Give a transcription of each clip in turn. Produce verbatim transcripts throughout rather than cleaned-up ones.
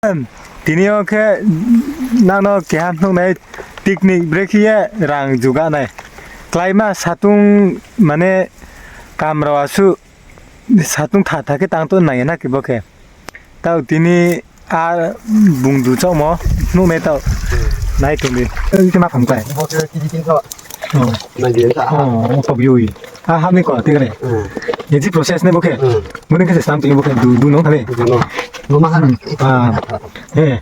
Tini yo khe nang no keha phnuh nai, picnic brekhe ye rang juga nai. Kláima satung mane kam rao asuh satung tha tha khe tang to nai ya na khe bo khe. Taoh tini a bung du chaohmo phnuh nai taoh. Nai tong di. Khe ma phang klái. Bo khe kg tin kho. Oh. Nai di ta. Oh, pop yui. A ha ni ko, ti kare. Hmm. Ye ji process ne bo khe. Hmm. Bo ni khe se sam ti bo khe du, du nong thani. Du nong. Bo ma ha. Hmm. Ah. Eh.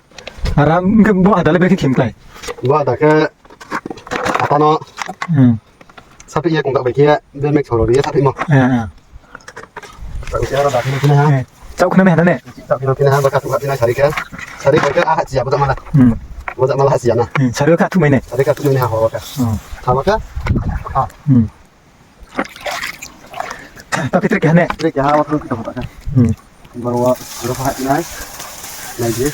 Aram khe bo ada le brekhe khim klái. Bo ada khe apa no. Hmm. Saphi ye kong bai khe be mek solo ri saphi mo. Eh, eh. Chau khna mai ha na ne? Chau khna mai ha, baka thu khna sari khe. Sari khe aha chia, bo jama la. Hmm. Bo jama la ha chia na. Hmm, sari khe thu mai ne? Sari khe thu mai ne ha, ho baka. Hmm. Ha baka. Ha. Hmm. Ta pitre khe ha ne? Pitre khe ha, wa thu khe ho baka. Hmm. Boro wa, boro ha nai. Nai di.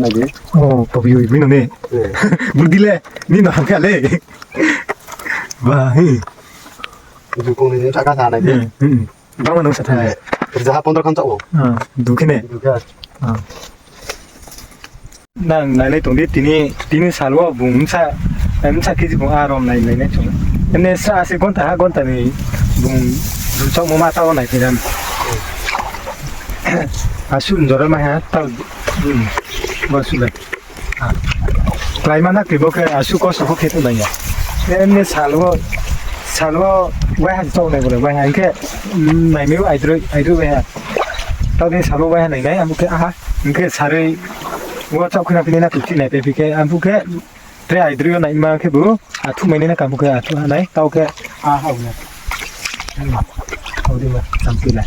Nai di. Oh, pabi ui, mi no ne. Eh. Budi le, mi no ham kha le. Ba, hi. Ju kong ni sa ka sa nai di. Hmm, hmm. Bang ma nung sa thang. Eh, rzaha pondro khan chao. Ah, du khe ne. Du khe. Ah. Nang nai nai tong di tini, tini sal wo bung msa, eh, msa kg bung arom nai nai nai chung. Emne sa ase gonta ha gonta ni bung, bung chao mo ma tao nai khe ram. Asu njora mai ha tao, hmm, bo su le. Ah. Kláima na khe bo khe asu kosto pho khe tongnai ya. Emne sal wo, sal wo waiha chouh nai bo le waiha hing khe, mm, nai mi aidroi, aidroi waiha. Tao din sal wo waiha nai nai, abo khe aha, hing khe saroi wo chouh khna phini na khe thi nai pe phi khe, abo khe tre aidroi wo nai ma khe bo, athu mai nai na khe abo khe athu ha nai, tao khe aha ha bo na. Hau di ma, champila.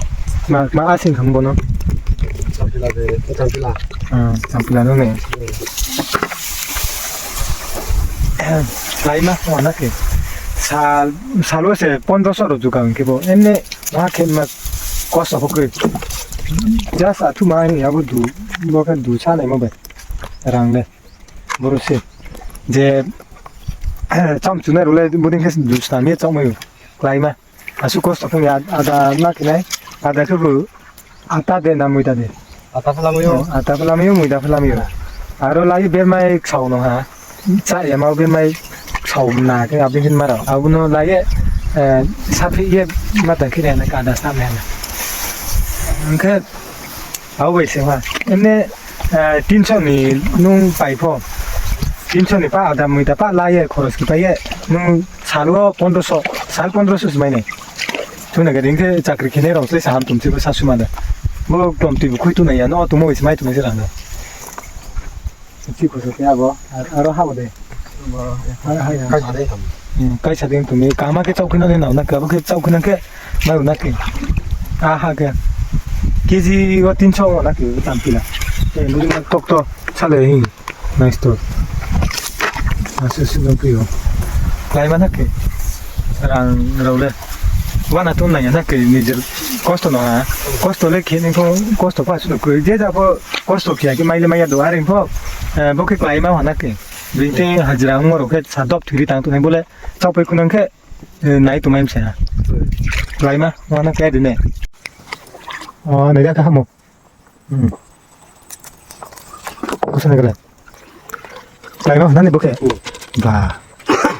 Ma, ma asing kham bo no. Champila de, champila. Ah, champila no ne. Kláima, wa na khe. Sal, sal wo se pondro so ro juga hing khe bo. Emne, wa khe ma kosto pho kroi. Just athu ma ni abo du, bo khe du sa nai mo bai. Rang le. Boro se. Je, cham chunai ro le, bo din khe du sa mi cham mai. Kláima. Asu kosto khe ni ad-, ada na khe nai, ada khe bo ata de na muida de. Ata phalamai yo. Hmm, ata phalamai yo, muida phalamai yo. Aro lai bermai ksao no ha. Cha ya ma bermai ksao na khe abin hin maro. Abo no lai ye, eh, saphi ye mata khe na ka ada sa me na. Hing khe Abo bai se ha. Emne, eh, tinso ni nung pai pho. Tinso ni pa ada muida pa la ye, khoros khe pai ye. Nung sal wo pondro so, sal pondro so se mai nai. Tuna gading khe chakri khenai rao se saham tum chibo sasu ma da. Bo tom tui bo khui tunai ya, no tumo bai se mai tunai se rang da. Chi khoso khe abo, ar-, aro ha bo de. Bo, ar ha ya. Kaisa de. Hmm, kaisa de tumi, kama khe chauh khina de nao na khe, abo khe chauh khina khe, mai na khe. Aha khe. K G wo tinso wo na khe, tam pila. Eh, budi na tok to, sale hi. Nice to. Asu su dong phi yo. Lai ma na khe. Rang rao le. Wana tong nai ya na khe, nijer kosto no ha. Kosto le khe ni pho, kosto pha su no khe. Je ja pho, Kosto khe ya khe mai le mai ya do, are pho, eh, bo khe klái ma hana khe. Bini te hajira ongmo rao khe sa dop thiri tang tongnai bo le, chaopai khunang khe, eh, nai tongmai mse ha. Klái ma, hana khe de ne. O, nai da kha hamo. Hmm. Kusa nai kala. Klái ma hana ni bo khe. Ba.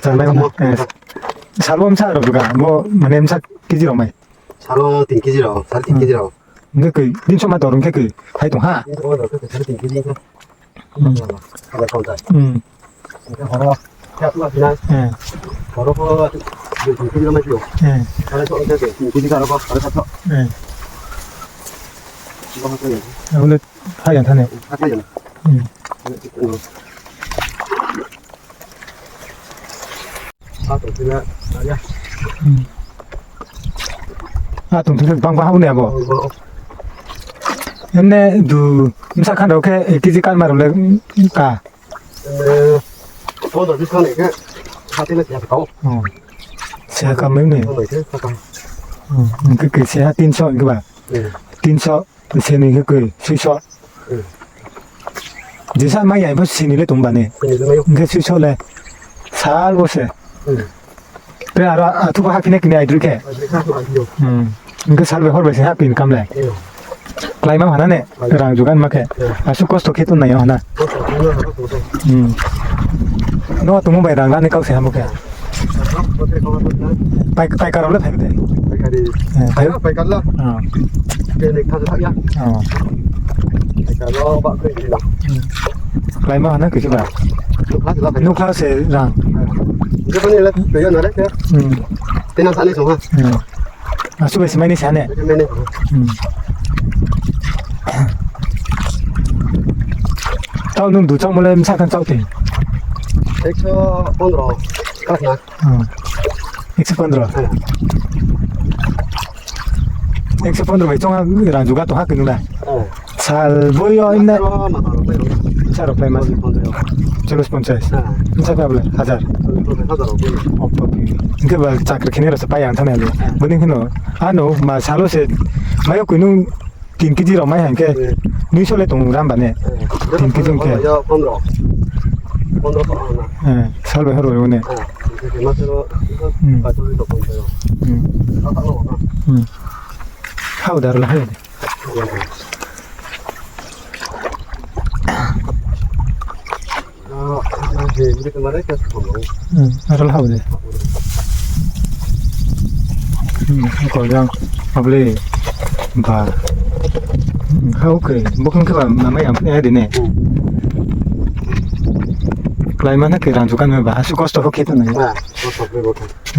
Chal mai hana. Eh, sal wo msa rao buga, bo, mane msa K G rao mai. Sal wo tin K G rao, sal tin K G rao. Hingkhe koi, tinso ma dorong khe koi, hai tong ha. Tinso ma dorong khe koi, sal tin K G khe. Hmm. Ada kau tai. Hmm. Hingkhe horo, khe tu asinai. Eh. Horo pho, dui tin K G mai pio. Eh. Ada so khe tin K G ka ro ko, ada so. Eh. Bo ha khe. Abo le, ha yang thane. Ha yang. Hmm. Hmm. A tong thile bang bang habo ne abo. Emne du msa khan rao khe ek K G kan ma rao le ka. Pondro bis khan khe hati le ya kau. Oh. Se ka mai ne. Hmm. Hingkhe khe se ha tinso hingkhe ba. Hmm. Tinso. Seni khe koi, suiso. Hmm. Jesa mai ya, pho seni le tong ba ne. Seni le mai yo. Hingkhe suiso le. Sal bo se. Hmm. Pre aro athu ba haphi nai kini aidroi khe. Aidroi khe athu ba haphi yo. Hmm. Hingkhe sal bai hor bai se haphi income le. Hmm. Kláima hana ne, rang jugan ma khe. Asuh kosto khe tong nai yo hana. Hmm. No tongmo bai rang rani kau se hamo khe. Pai, paikar rao le phai de. Paikari. Eh, phai. Paikar la. Ah. Kene kha sa ya. Ah. Paikar rao ba khe ni la. Kláima hana khe ba. Nukha se la phai. Nukha se rang. Ke pani le, ke yo na le ke. Hmm. Tena sa ni so ha. Hmm. Asuh bai se mai ni sa ne? Mai ni. Hmm. Tao nung du chaohmo le bsa khan chaoh tei? Ekso pondro. Kas na. Hmm. Ekso pondro. Haya. Ekso pondro bai chong ha rang juga tong ha khe nung na? Haya. Sal boi yo imna. Sa rao kláima. Chollis ponchas. Bsa khe abo le hajar. Opo. Hing khe ba chakri khe ni rao se pai yang thang nai le. Bo ni khe no. Ano ma salo se mai yo koi nung tin kg rao mai hing khe. Nuiso le tong ram ba ne. Tin kg hing khe. Eh, sal bai hor bai ne. Hmm. Hmm. Hao dar la hai. Hmm, aro la hao de. Hmm, ko jang, able, ba. Hmm, hao khe, bo khe ba, mama yang phne de ne. Kláima na khe rang jukan ba, asuh kosto ho khe tong nai.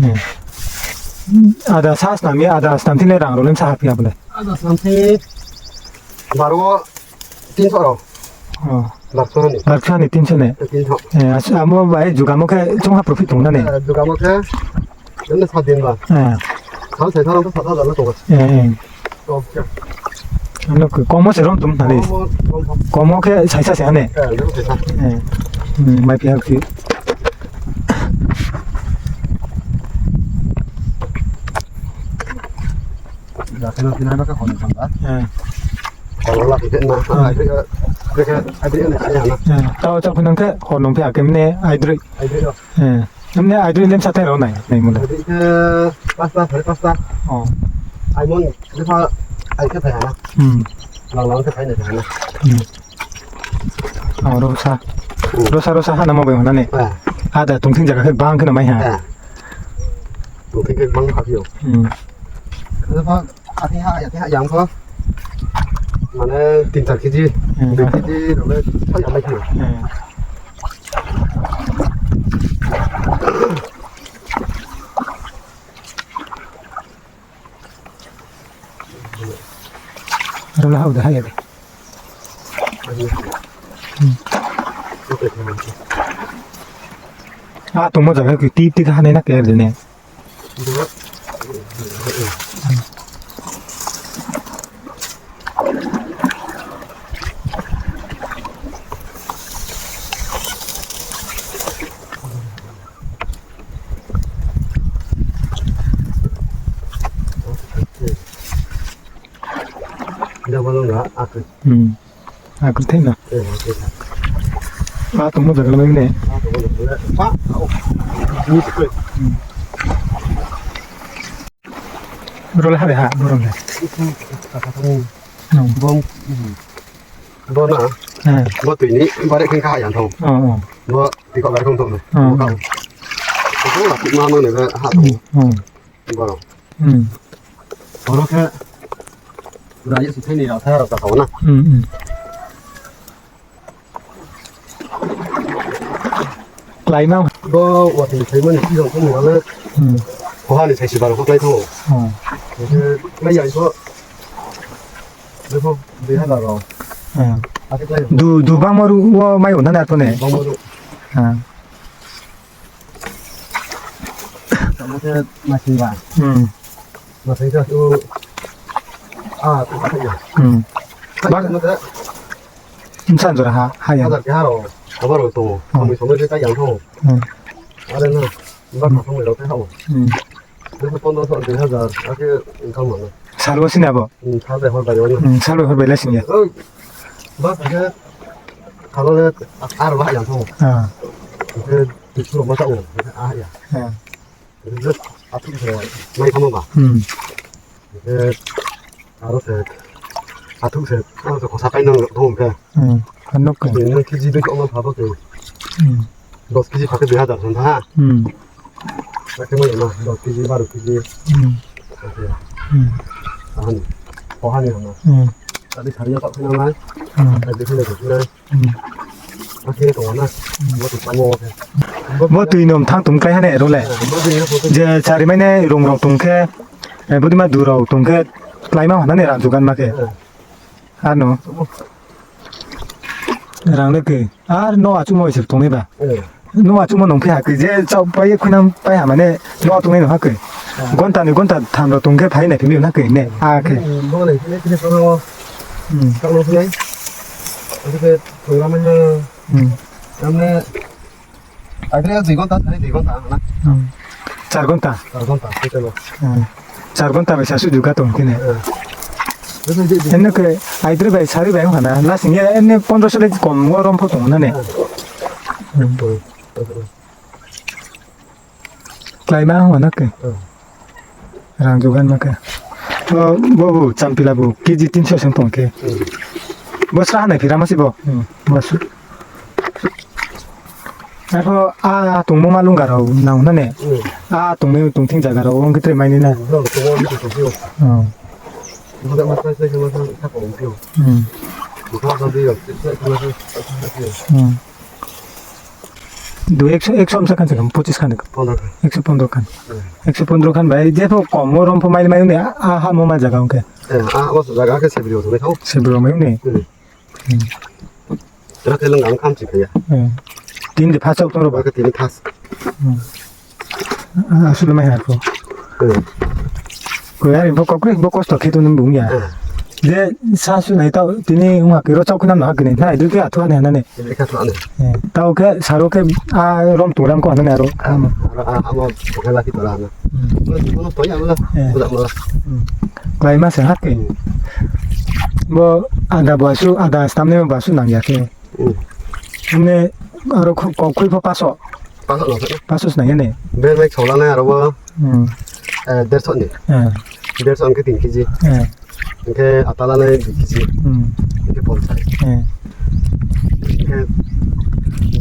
Hmm. Ada sa snam ye, ada snam thing le rang rao le bsa ha phi abo le. Ada snam thing baro tinso rao. Oh. Barkha ni. Barkha ni tinso ne? Tinso. Eh, as-, amo bai jugamo khe chungha profit tong na ne? Eh, jugamo khe, nang sa din ba. Eh. Sal sai sal to sat hajar na tong. Eh, eh. Okay. Ano khe komo se rom tong na le. Komo, komo. Komo khe saisa se ha ne? Eh, rom saisa. Eh. Hmm, mai phi ha phi. Jakheno thinai no khe hor nung thang ba. Eh. Hor la khe na, ah, khe, khe, khe, ai, khe, na, khe, na. Eh, tao chak phinang khe hor nung phi ha khe mne aidroi. Aidroi, oh. Eh, mne aidroi lem sa thai rao nai, nai mula. Aidroi khe pasta, sare pasta. Oh. Aimon, lepha, ai khe thai ha na. Hmm. Lang lang khe thai nai thai ha na. Hmm. Oh, rosa. Hmm. Rosa, rosa ha na mo bai hona ne. Eh. Ada tongthing jaga khe bang khe no mai ha. Eh. Tongthing khe bang ha phi o. Hmm. Lepha, Ati ha, ati ha, yang pho. Mane, tin char kg, hmm, dui kg rao le, sa yang mai khe. Hmm. Aro la hao de, ha ya de. Hmm. Ah, tongmo jaga khe ti, ti kha hanai na khe de ne. Hmm. Akwrwithai na. Eh, akwrwithai. A tongmo jaga le mai ne. A tongmo jaga le. Pa, o. Ni se koi. Hmm. Boro le ha de ha, boro le. Hmm. Bo, hmm. Bo na. Eh. Bo tui ni, bare khe kha ha yang thong. Oh, oh. Bo, tiko bare khe thong. Oh. Bo ka. Bo la, ma mang ne ha. Hmm, hmm. Boro. Hmm. Boro khe, bura ye sithai ni rao tha rao ta kau na. Hmm, hmm. Kláima. Bo watoi saimani sijong khe nung le. Hmm. Koha ni saisi baro khe klái thango. Hmm. Khe klái ya pho. Bepho dui hazar rao. Hmm. Ake klái. Du, du bangma ru wo mai o na na to ne? Bangma ru. Hmm. Tamo khe masing ba. Hmm. Masing khe tu. Ah, tu khe ya. Hmm. Ba, tamo khe. Bsa jora ha, ha ya. Hazar keha rao, haba rao tongo. Hmm. Samoi samoi khe kai yang thango. Hmm. Are na, ba kha samoi rao khe ha o. Hmm. Bepho pondro so, dui hazar, ake income mano. Sal wo sini abo? Hmm, sal bai hor bai o na. Hmm, sal bai hor bai le sini ya. Oi, ba kha khe, sal wo le, ar ba ha yang thango. Ah. Khe, tu suro ma ta o, khe a ha ya. Ah. Just athuk se mai khamo ba. Hmm. Khe aro se Athu se, ang se khosa kai nang rok thong khe. Hmm. Ano khe. Nang K G dui khe ong pha bo khe. Hmm. Dos K G pha khe dui hajar san tha ha. Hmm. Akhe mo na, dos K G, baro K G. Hmm. Akhe. Hmm. Ahani. Ohani hama. Hmm. Adi sari ya tak khe nang nai. Hmm. Adi khe nang nai. Hmm. Akhe tong na. Hmm. Bo tui tamo khe. Bo tui nom thang tum klái ha ne ro le. Hmm. Bo tui nom thang tum. Je chari mai ne rung rao tong khe, eh, bodima du rao tong khe, klái ma hana ne rang jugan ma khe. Hmm. Ano. Rang le khe. Ar no achouhmo se tongnai ba. Eh. No achouhmo nung phi ha khe. Je chao pai ye khuinang pai ha mane no tongnai no ha khe. Ah. Gonta ni gonta tham rao tong khe phai nai phimi na khe ne. A khe. Hmm, bo nai phimi phimi phano. Hmm. Tang no phai. Adi khe program na. Hmm. Tamne Agra dui gonta, thani dui gonta na. Hmm. Char gonta? Char gonta, khe chalo. Hmm. Char gonta bai sasu juga tong khe ne. Eh. Bese je, je. Eno khe aidre bai sari bai hana, lasing ye eno pondro so le kom wo rom pho tong na ne. Eh. Hmm. Hmm. Klái ma hana khe. Hmm. Rang jugan ma khe. O, bo, bo, champila bo, K G tinso seng tong khe. Hmm. Bo sra hanai phira ma se bo. Hmm. Bo su. Arpho a tongmo ma lungga rao nang na ne. Hmm. A tongmo tongthing zaga rao ong khe tre mai ni na. Hmm, tongmo ni tongthing. Hmm. Bo da ma sa sa ma sa sa ko ong phi. Hmm. Bo da ma sa sa ma sa. Hmm. Dui ekso, ekso amsa khan se khan, pochis khan de. Pondro khan. Ekso pondro khan. Hmm. Ekso pondro khan bai, jepho kom wo rom pho mai, mai ong ni, a, a, ha mo ma zaga ong khe. Eh, a, a, zaga khe sebri rao mai thao. Sebri rao mai ong ni. Hmm. Hmm. Tera khe lung ang kham si phai ya. Hmm. Tin de phas chau tong rao ba. Khe tin phas. Hmm. A, asuh le mai ha pho. Hmm. Koi ari pho kau kri, bo kosto khe tong nung bung ya. Hmm. Je sa su nai tao, tini ong ha khe ro chau khe nam no ha khe ni, nai dui khe athu ani hana ni. Lekha tla ni. Eh, tao khe saro khe a rom tong ram ko hana ni aro. Aro a, amo bokhe laki tora hana. Hmm. Bo, bo no toya mala. Eh. Bula mala. Hmm. Klái ma se ha khe. Hmm. Bo ada bo asu, ada stam ni bo asu nang ya khe. Hmm. Mane aro kho-, kok khui pho paso. Paso no. Paso se nang ya ni. Ber mai khaula nai aro bo. Hmm. Eh, derso ni. Eh. Derso hing khe tin K G. Eh. Hing khe ata la nai dui K G. Hmm. Hing khe ponchas. Eh. Hing khe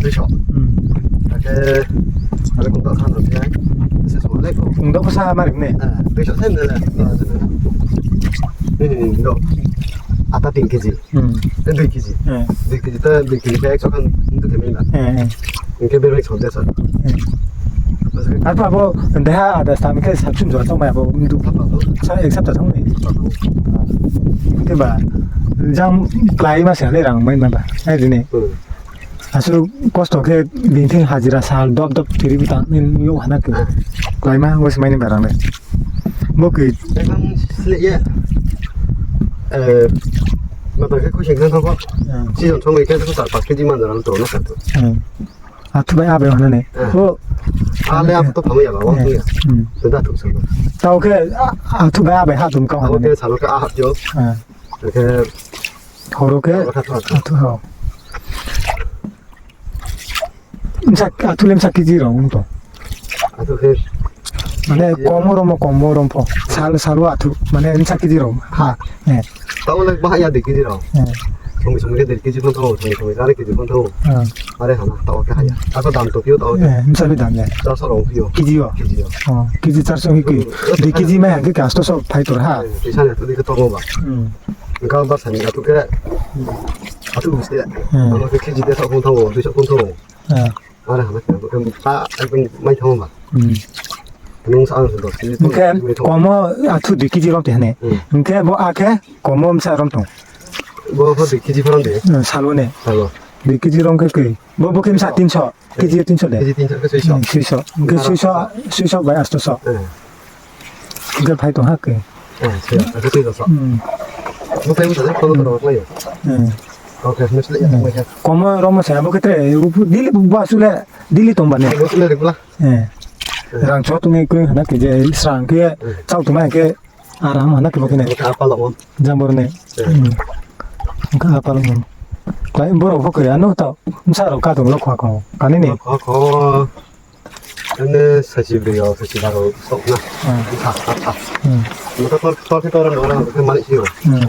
duiso. Hmm. Hing khe, hing khe kungdo khan rao khe. Se so le ko. Kungdo ko sa ma ri ne? Eh, duiso se ne le. Hmm, do. Ata tin K G. Hmm. Eh, dui K G. Eh. Dui K G ta, dui K G ta ekso khan ntu khe mai na. Eh, eh. Hing khe ber mai so derso. Eh. Arpho abo deha ada stam khe sabsun jora tong mai abo ntu. Sa, ek sapta tong ni. Khe ba, jang klái ma se le rang mai ma ba. Ai di ni. Hmm. Asu kosto khe bini thing hajira sal dop dop tiri butang ni yo hana khe. Klái ma, bo se mai ni ba rang le. Bo khe. Ekdom sle ye. Eh, mata khe khuising khe thang kho. Hmm. Season song khe thang kho char pas K G man jora to na sa to. Hmm. Athu bai abai hana ni. Eh. O. Ale athu to phamai ya ba, wa ya. Hmm. To da thu sa. Tao khe, a, athu bai abai ha dum kau hana ni. Tao khe salo khe a ha yo. Hmm. Khe horo khe athu, athu. Athu ha. Msa, athu le msa K G rao ong tong. Athu khe. Mane kom wo rom, kom wo rom pho. Sal, sal wo athu. Mane msa K G rao. Ha. Eh. Tao le bahai ya dui K G rao. Eh. Songwi songwi khe dei K G phan thango, songwi songwi khe are K G phan thango. Eh. Are hana, tao khe haya. Asa dam to phi yo tao khe. Eh, msa le dam ya. Charso rao phi yo. K G yo? K G yo. Oh, K G charso hi khe. Hmm. Dui K G mai ha khe astoso phai tor ha. Eh, tisa ni athu dei khe tongmo ba. Hmm. Engkha ba sani athu khe. Athu buste. Hmm. Ano khe K G derso phan thango, duiso phan thango. Eh. Are hana khe, khe ta ekdom mai thango ba. Hmm. Nung sa ang se dos K G hing khe tong, kom wo athu dui K G rom te hane. Hmm. Hing khe bo a khe kom wo msa rom tong. Bo pho dui K G pho rom de. Hmm, salo ne. Salo. Dui K G rom khe khe. Bo, bo khe msa tinso. K G tinso de. K G tinso khe suiso. Hmm, suiso. Hing khe suiso, suiso bai astoso. Hmm. Hing khe phai tong ha khe. Hmm, suiso, suiso. Hmm. Bo phai msa de, kono kono klai yo. Hmm. Okay, msa le ya, hmm. Kom wo rom se, bo khe tre, daily bo asu le, daily tong ba ne. Bo asu le regular. Eh. Rang cho tong ni kroi hana khe je srang khe, hmm, chao tong mai khe aram hana khe bo khe ne. Bo khe apal mo. Jang bor ne. Eh. Hmm. Bo khe apal mo. Klái borok pho khe ano tao. Msa rao ka tong lo khwa kho. Kani ni. Khwa kho. Ene sasi bri rao, sasi baro sok na. Hmm. Tha, tha, tha. Hmm. Mo to tor, tor khe tor no ra, khe malik sio. Hmm.